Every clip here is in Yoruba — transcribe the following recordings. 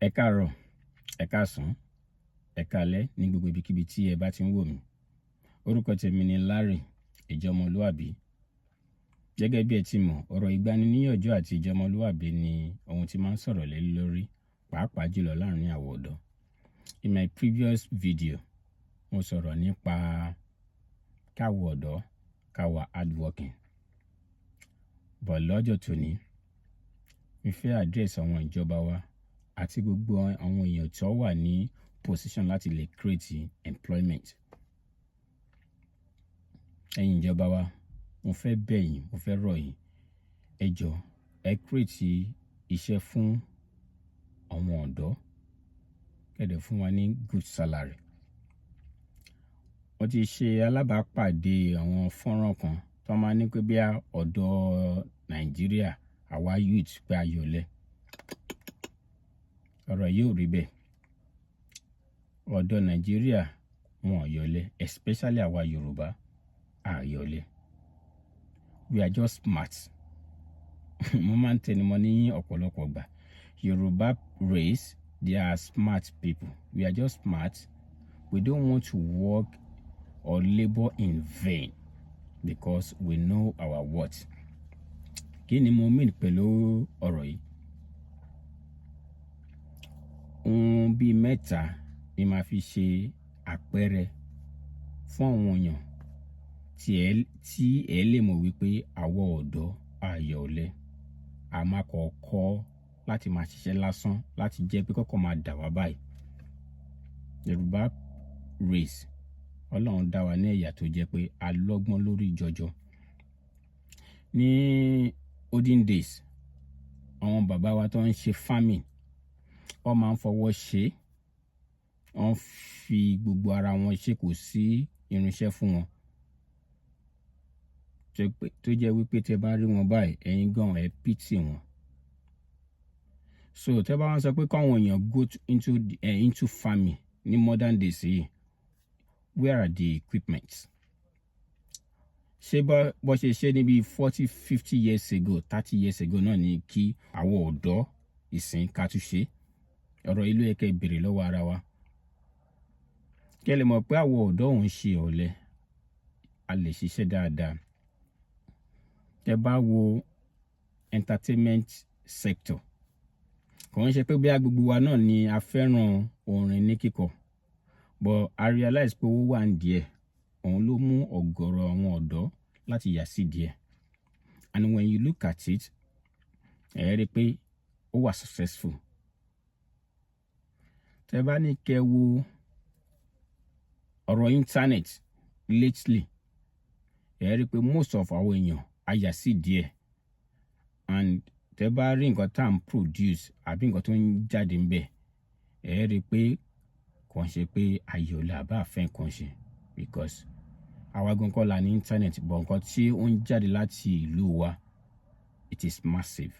Ẹ káàárọ̀, ẹ káàsán, ẹ káalẹ́ ní gbogbo ibikíbi tí ẹ bá ti ń wò mí. Orúkọ tèmi ni Larry Ìjọmọlúàbí. Gẹ́gẹ́ bí ẹ ti mọ̀, ọ̀rọ̀ ìgbaniníyànjú àti ìjọmọlúàbí ni ohun tí máa ń sọ̀rọ̀ lé lórí, pàápàá jùlọ láàrin àwọn ọ̀dọ́. In my previous video, mo sọ̀rọ̀ nípa káwọn ọ̀dọ́ ká wà hardworking. But lọ́jọ́ tòní, mo fẹ́ address àwọn ìjọba wa àti gbogbo àwọn èèyàn tó wà ní position láti lè create employment. Ẹ̀yin ìjọba wa, mo fẹ́ bẹ̀ yín, mo fẹ́ rọ̀ yín. Ẹ jọ̀ọ́, ẹ create iṣẹ́ fún àwọn ọ̀dọ́, kẹ́ dẹ̀ fún wa ní good salary. Mo ti ṣe alábàápàdé àwọn fọ́nrán kan tó máa ní pé bí ọ̀dọ́ Nàìjíríà, àwa youth, pé a yọ̀lẹ. Ọ̀rọ̀ yìí ò rí bẹ́ẹ̀. Ọ̀dọ́ Nàìjíríà wọn ò yọ̀lẹ, especially àwa Yorùbá, a ò yọ̀lẹ. We are just smart. Mo máa ń tẹnumọ́ ní ọ̀pọ̀lọpọ̀ ìgbà. Yorùbá race, they are smart people. We are just smart. We don't want to work or labor in vain because we know our worth. Kí ni mo mean pẹ̀lú ọ̀rọ̀ yìí? Ohun bí mẹ́ta ni màá fi ṣe àpẹẹrẹ fún àwọn èèyàn tí ẹ lè mọ̀ wípé àwa ọ̀dọ́ a yọ̀lẹ. A máa kọ́kọ́ láti máa ṣiṣẹ́ lásán láti jẹ́ pé kọ́kọ́ máa dà wá báyìí. Yorùbá race, Ọlọ́run dá wa ní ẹ̀yà tó jẹ́ pé a lọ́gbọ́n lórí jọjọ. Ní olden days, àwọn bàbá wa tó ń ṣe farming, wọ́n máa ń fọwọ́ ṣe, wọ́n fi gbogbo ara wọn ṣe, kò sí irinṣẹ́ fún wọn. Tó jẹ́ wípé tí ẹ bá rí wọn báyìí, ẹ̀yin gan ẹ pity wọn. So tẹ́ bá wọ́n sọ pé káwọn èèyàn go into farming ní modern days yìí, where are the equipment? Ṣé bó ṣe ṣe níbi 40, 50 years ago, 30 years ago náà ni kí àwọn ọ̀dọ́ ìsìn ká tún ṣe? Ọ̀rọ̀ ìlú yẹ kẹ́ béèrè lọ́wọ́ ara wa. Kí ẹ lè mọ̀ pé àwọn ọ̀dọ́ òun ṣe ọ̀lẹ, a lè ṣiṣẹ́ dáadáa. Tẹ́ bá wo entertainment sector, kò ń ṣe pé bí gbogbo wa náà ni a fẹ́ràn orin ní kíkọ, but I realize pé owó wà ní díẹ̀, òun ló mú ọ̀gọ̀rọ̀ àwọn ọ̀dọ́ láti yà sí díẹ̀. And when you look at it, ẹ rí i pé ó wà successful. Tẹ́ bá ní kẹ́ wo ọ̀rọ̀ internet lately, ẹ rí i pé most of àwọn èèyàn a yà sí díẹ̀, and tẹ́ bá rí nǹkan tá à ń produce àbí nǹkan tó ń jáde ń bẹ̀, ẹ rí i pé kò ń ṣe pé ayọ̀lẹ̀ àbá àfẹ́ nǹkan ṣe, because àwa gan kọ́ la ní internet, but nǹkan tí ó ń jáde láti ìlú wa, it is massive.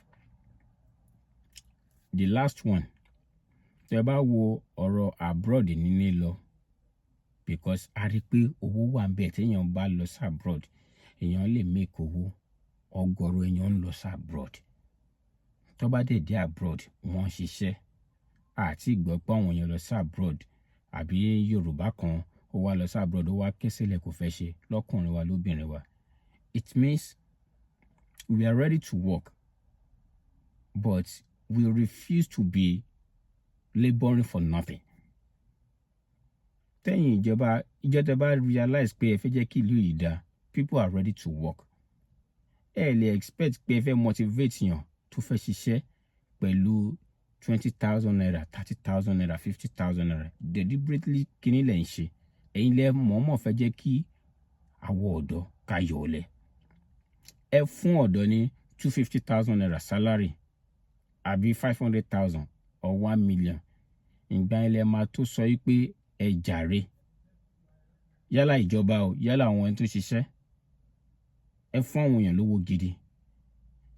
The last one, tẹ́ bá wo ọ̀rọ̀ abroad níní lọ, because a rí i pé owó wà ń bẹ̀, téèyàn bá lọ sí abroad, èèyàn lè make owó. Ọ̀gọ̀rọ̀ èèyàn ń lọ sí abroad. Tó bá dẹ̀ dé abroad, wọ́n ń ṣiṣẹ́. Àti gbọ́ pé àwọn èèyàn lọ sí abroad, àbí Yorùbá kan ó wá lọ sí abroad, ó wá ké sílẹ̀, kò fẹ́ ṣe, lọ́kùnrin wa, lóbìnrin wa. It means we are ready to work, but we refuse to be labouring for nothing. Tẹ́yìn ìjọba, ìjọ tẹ́ bá realize pé ẹ fẹ́ jẹ́ kí ìlú yìí dáa, people are ready to work. Ẹ lè expect pé ẹ fẹ́ motivate yàn tó fẹ́ ṣiṣẹ́ pẹ̀lú ₦20,000, ₦30,000, ₦50,000. Deliberately, kíní lẹ̀ ń ṣe? Ẹ̀yin lẹ mọ̀ọ́mọ̀ fẹ́ jẹ́ kí àwọn ọ̀dọ́ ká yọ̀ ọ́lẹ̀. Ẹ fún ọ̀dọ́ ní ₦250,000 salary àbí 500,000 or 1 million, ìgbà yẹn lẹ máa tó sọ pé ẹ jàre. Yálà ìjọba o, yálà àwọn ẹni tó ṣiṣẹ́, ẹ fún àwọn èèyàn lówó gidi.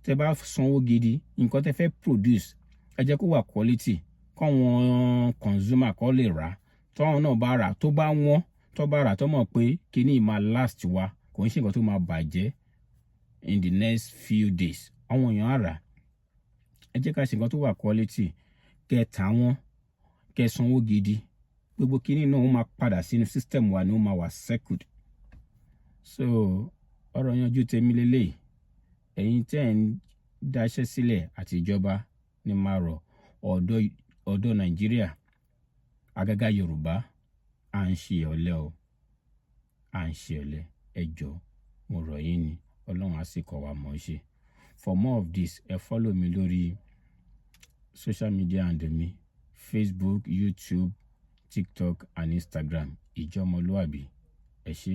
Tẹ́ bá sanwó gidi, nǹkan tẹ́ fẹ́ produce, ẹ jẹ́ kó wà quality, kọ́wọn consumer kó lè rà. Tọ́wọn náà bá rà, tó bá wọ́n, tó bá rà, tó mọ̀ pé kíní máa last wa, kò ń ṣe nǹkan tó máa bàjẹ́ in the next few days, àwọn èèyàn á rà. Ẹ jẹ́ ká ṣe nǹkan tó wà quality. Kẹ́ tà wọ́n, kẹ́ sanwó gidi. Gbogbo kinní náà, ó máa padà sínú system wa ni, ó máa wà secured. So ọ̀rọ̀ yanjú tèmi lélẹ́yìí. Ẹ̀yin tẹ́ ẹ̀ ń dáṣẹ́ sílẹ̀ àti ìjọba ní máa rọ̀. Ọ̀dọ́, ọ̀dọ́ Nàìjíríà, àgàgà Yorùbá, à ń ṣe ọ̀lẹ o, à ń ṣe ọ̀lẹ. Ẹ jọ̀ọ́, mo rọ̀ yín ni. Ọlọ́run á sì kọ́ wa mọ̀ ọ́ ṣe. For more of this, ẹ follow mi lórí social media handle mi: Facebook, YouTube, TikTok and Instagram, Ìjọmọlúàbí. Ẹ ṣé.